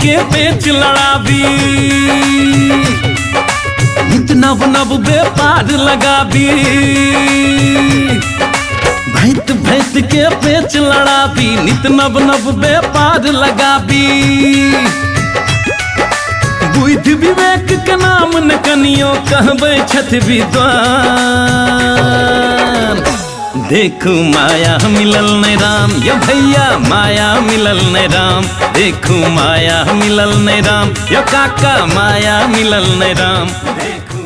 के पेच लड़ाबी, नित नव नव व्यापार लगाबी। भैत भैत के पेच लड़ाबी, नित नव नव व्यापार लगाबी। बुद्धि विवेक के नाम न कनियो कहबै छथि विद्वान। देखू माया मिलल नहीं राम, यो भैया माया मिलल नहीं राम। देखू माया मिलल नहीं राम, यो काका माया मिलल नहीं राम। देखू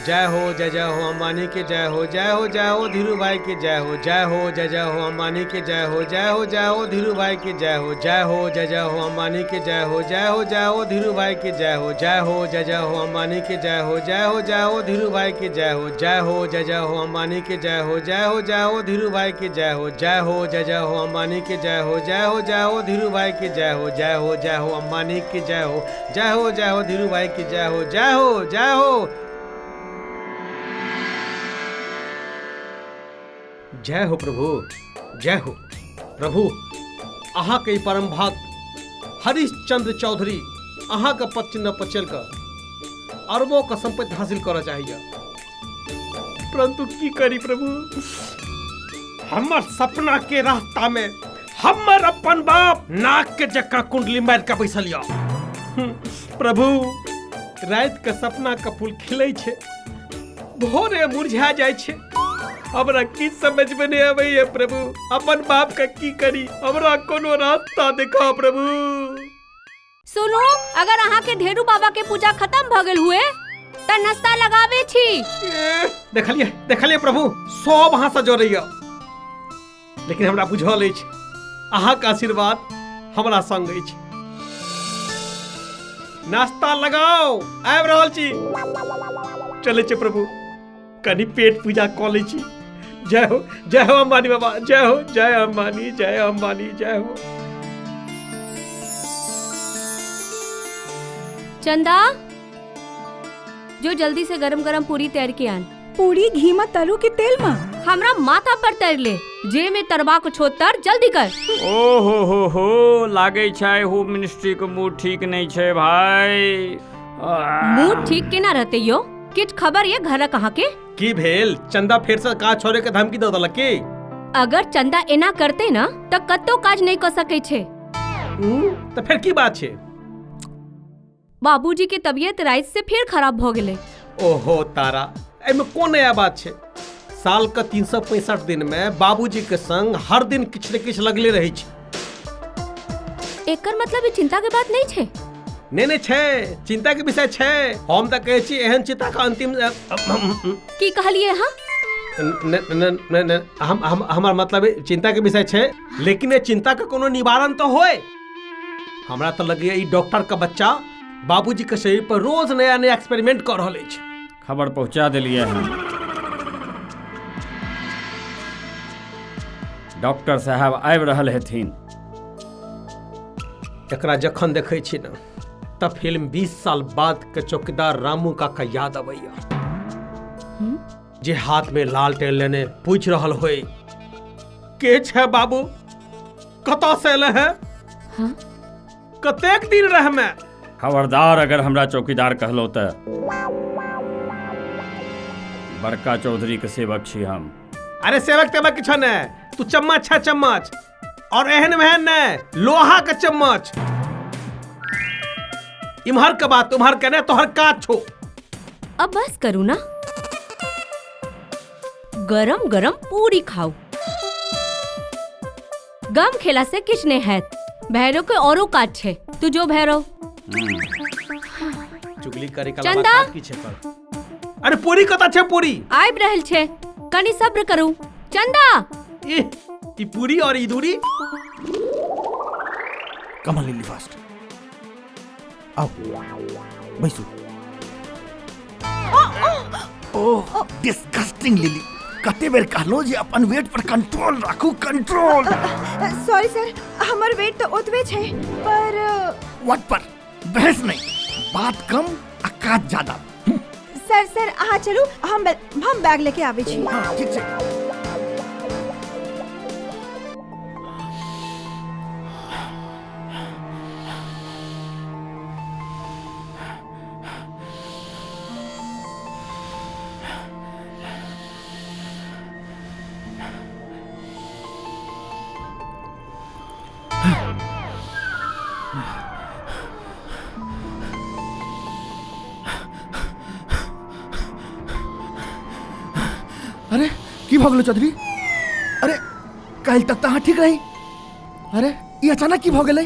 जय हो जय जय हो अंबानी के जय हो, जय हो जय हो धीरू भाई के जय हो, जय हो जय जय हो अंबानी के जय हो, जय हो जय हो धीरू भाई के जय हो, जय हो जय जय हो अंबानी के जय हो, जय हो जय हो धीरू भाई के जय हो, जय हो जय जय हो अंबानी के जय हो, जय हो जय हो धीरू भाई के जय हो, जय हो जय जय हो अंबानी के जय हो, जय हो जय हो धीरू भाई के जय हो, जय हो जय जय हो अंबानी के जय हो, जय हो जय हो धीरू भाई के जय हो, जय हो जय हो अंबानी के जय हो, जय हो जय हो धीरू भाई के जय हो, जय हो जय हो जय हो प्रभु, जय हो प्रभु। अहाँ के परम भक्त हरिश्चंद्र चौधरी अहाँ के पद चिन्ह पर चल कर अरबों का संपत्ति हासिल करना चाहिए, परंतु की करी प्रभु, हमर सपना के रास्ता में हमर अपन बाप नाक के जक्का कुंडली मार के बैसल या। प्रभु रात के सपना के फूल खिले छे, भोरे मुरझा जाय छे। हमरा की समझ में नहीं आवे प्रभु, अपन बाप का की करी, हमरा कोनो रास्ता दिखाओ प्रभु। सुनो, अगर अहाँ के ढेरू बाबा के पूजा खत्म भ गेल हुए त नाश्ता लगावे छी। देखलिए देखलिए प्रभु, सब अहाँ से जोड़ैया, लेकिन हमरा बुझल अछि अहाँ के आशीर्वाद हमरा संग अछि। नाश्ता लगाओ, आबि रहल छी। चलै छी प्रभु, कनी पेट पूजा कऽ लै छी। जय हो जय हो अंबानी बाबा, जय हो, जय अंबानी, जय अंबानी, जय हो। चंदा, जो जल्दी से गरम गरम पूरी तैर के आन। पूरी घी में तरू के तेल में? हमरा माथा पर तैर ले, जे में तरबा को छो तर, जल्दी कर। ओ हो हो, लागे छै होम मिनिस्ट्री के मूड ठीक नहीं छै भाई। मूड ठीक केना रहते यो? किछ खबर ये घर कहाँ के? की भेल? चंदा फेर से काज छोड़े के धमकी दऽ देलक की? अगर चंदा एना करते ना त कतो काज नहीं कर सके छे। त फिर की बात छे? बाबूजी के तबीयत रात से फिर खराब भ गेले। ओहो तारा, एमे कोन नया बात छे? साल का 365 दिन में बाबूजी के संग हर दिन किछ न किछ लगले रहे छे। एकर मतलब ई चिंता के बात नहीं छे? नहीं नहीं छे, चिंता के विषय छे। हम त कहै छी एहन चिंता का अंतिम की कहलिए? हां न न न न हम हमर मतलब चिंता के विषय छे, लेकिन ए चिंता का कोनो निवारण तो होए। हमरा त लगैया ई डॉक्टर का बच्चा बाबूजी के शरीर पर रोज नया नया एक्सपेरिमेंट कर रहल अछि। खबर पहुंचा देलिए हम। डॉक्टर साहब आबि रहल हेथिन। एकरा जखन देखै छी न त फिल्म 20 साल बाद के चौकीदार रामू काका याद अबैया, जे हाथ में लालटेन लेने पूछ रहल होय, के छे बाबू, कतऽ से एले है, कतेक दिन रहमे। खबरदार अगर हमरा चौकीदार कहलो त। बड़का चौधरी के सेवक छी हम। अरे सेवक तेवक किछो ने, तू चम्मच है चम्मच, और एहन वहन ने, लोहा के चम्मच। इम्हर के बात उम्हर के ने, तोहर काज छो। अब बस करू ना, गरम गरम पूरी खाओ। गम खेला से किछ नहीं हैत। भैरव के औरो काज छे, तू जो भैरव। चुगली करे का चंदा की छे पर। अरे पूरी कता छे? पूरी आबि रहल छे, कनी सब्र करू। चंदा ई पूरी और ई दूरी। कमल लिली फास्ट आओ बैसू। ओह डिस्गस्टिंग लिली, कते बेर कहलो जे अपन वेट पर कंट्रोल राखू, कंट्रोल। सॉरी सर, हमर वेट तो ओतबे छै, पर what पर बहस नहीं, बात कम आ काज ज्यादा। सर सर अहाँ चलू, हम बैग लेके आबै छी। हाँ, ठीक छै। अरे की भऽ गेलो चौधरी? अरे काल्हि तक तऽ अहाँ ठीक रही, अरे ई अचानक की भऽ गेलै?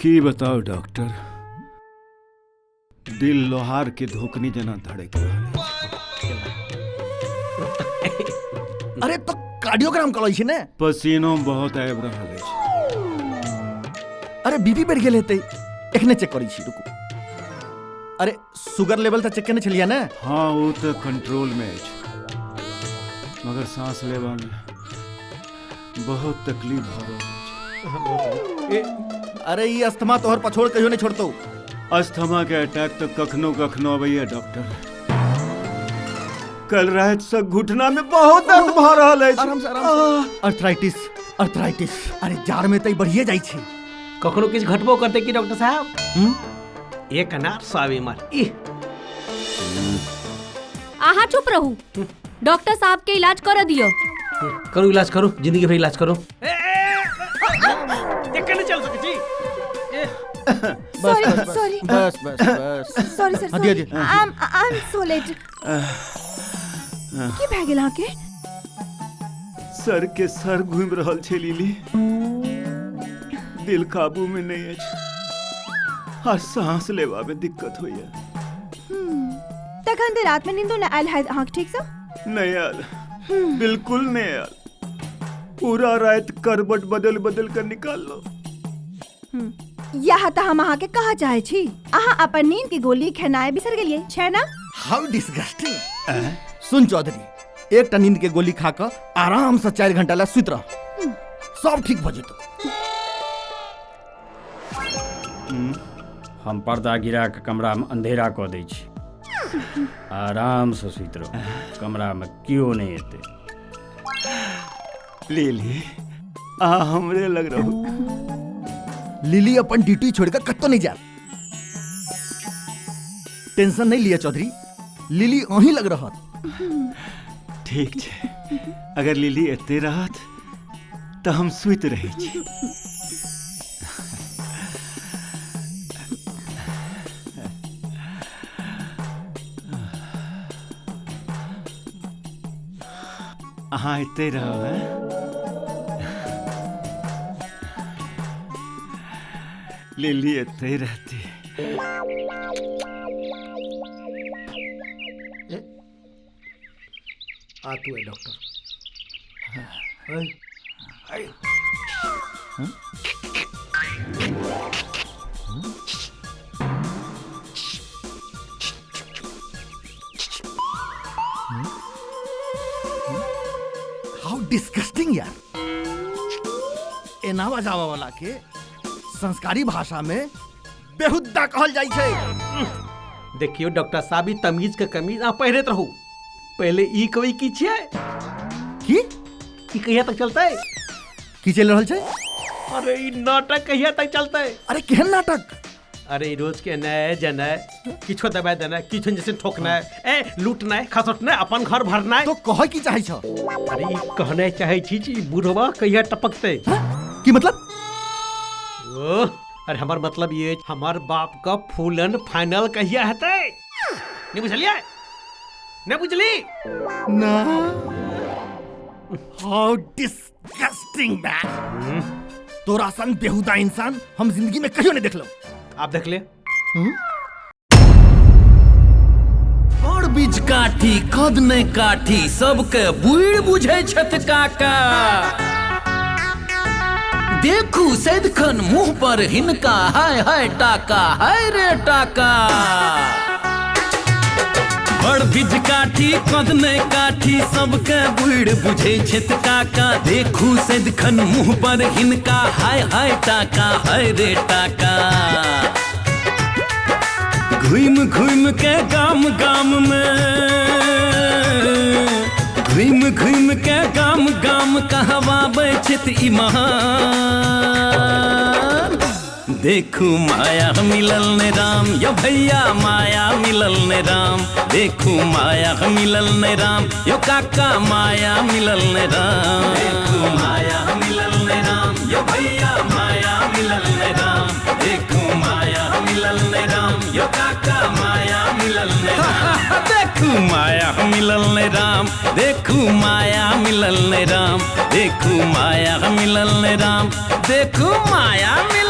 की बताओ डॉक्टर, दिल लोहार के धोकनी जना धड़क रहल। अरे तो कार्डियोग्राम करै छी ने? पसीनो बहुत आबि रहल अछि। अरे बीपी बढ़ि गेल हेतै, एखने चेक करै छी, रुकू। अरे शुगर लेवल तऽ चेक केने छलियै ने? हाँ, वो तो कंट्रोल में अछि, मगर सांस लेबा में बहुत तकलीफ भऽ रहल अछि। अरे ई अस्थमा तोहर पछोड़ कहियो नहीं छोड़तौ। अस्थमा के अटैक तो कखनो कखनो अबैया डॉक्टर। कल रात से घुटना में बहुत दर्द भऽ रहल अछि। आराम से, आराम से। Arthritis, arthritis. अरे जाड़ में तऽ बढ़िए जाइ छै। कखनो किछु घटबो करते की डॉक्टर साहब? एक अनार 100 बीमार। अहाँ चुप रहू, डॉक्टर साहब के इलाज कर दियो। करू इलाज करू, जिंदगी भर इलाज करू। नहीं चल सकै छी। Sorry sorry, bus bus bus, sorry sir, sorry, I am so late. की भए गेल अहाँके? सर के सर घूमि रहल छै लिली, दिल काबू में नहीं अछि आ सांस लेबा में दिक्कत होइया। तखन तऽ रात में नींदो नहि आयल हैत अहाँके ठीक से? नहीं आयल, बिल्कुल नहीं आयल। पूरा रात करबट बदल बदल कर निकाल लो। यह तऽ हम अहाँके कहा चाहे छी, अहाँ अपन नींद की गोली खेनाइ बिसरि गेलियै छै ना? How disgusting. सुन चौधरी, एकटा नींद के गोली खा कऽ आराम से 4 घंटा ला सुति रह, सब ठीक भऽ जेतौ। हम पर्दा गिरा के कमरा में अंधेरा कऽ दै छी, आराम से सुति रहू, कमरा में केओ नहीं एतै। लिली आ हमरे लग रहू। लिली अपन ड्यूटी छोड़ कऽ कतौ नहीं जायत। टेंशन नहीं लिया चौधरी, लिली अहीं लग रहत। ठीक छै, अगर लिली एते रहत तऽ हम सुति रहै छी। अहाँ एते रहब हैं? लिली एते रहती। आ तू है डॉक्टर। How disgusting यार। एना बजावा वाला के संस्कारी भाषा में बेहुदा कहल जाइ छै। देखियो डॉक्टर साहब, ई तमीज के कमीज अहाँ पहिरैत रहू। पहले ई कोई की छियै? की ई कहिया तक चलतै? की चलि रहल छै? अरे ई नाटक कहिया तक चलतै? अरे केहन नाटक? अरे ई रोज के नए जनय, किछो दबाई देनाइ, किछो जैसे ठोकनाइ, ए लूटनाइ, खसोटनाइ, अपन घर भरनाइ। तो कहै की चाहै छ? अरे ई कहनाइ चाहै छी जे ई बुढ़वा कहिया टपकतै। की मतलब? ओ अरे हमर मतलब ये, हमर बाप का फूलन फाइनल कहिया हेतै? नहीं बुझलियै? नहीं बुझली ना? How disgusting man. तोरा सन बेहुदा इंसान हम जिंदगी में कहियो नहीं देखलो। आप देख ले। बड़ बीज काठी कद नहीं काठी, सबके बुढ़ बुझे छथ काका। देखू सदिखन मुंह पर हिनका हाय हाय टाका, हाय रे टाका। बड़ बीज काठी कदने काठी सबके बुढ़ बुझे छथि काका। देखू सदिखन मुंह पर हिनका हाय हाय टाका, हाय रे टाका। घूम घूम के गाम गाम में, घूम घूम के गाम गाम कहवाबै छथि ई महान। देखू माया मिलल ने राम यो भैया, माया मिलल ने राम। देखू माया मिलल ने राम यो काका, माया मिलल ने राम। देखू माया मिलल ने राम यो भैया, माया मिलल ने राम। देखू माया मिलल ने राम यो काका, माया मिलल ने राम। देखू माया मिलल ने राम, देखू माया मिलल ने राम। देखू माया मिलल ने राम, देखू माया मिलल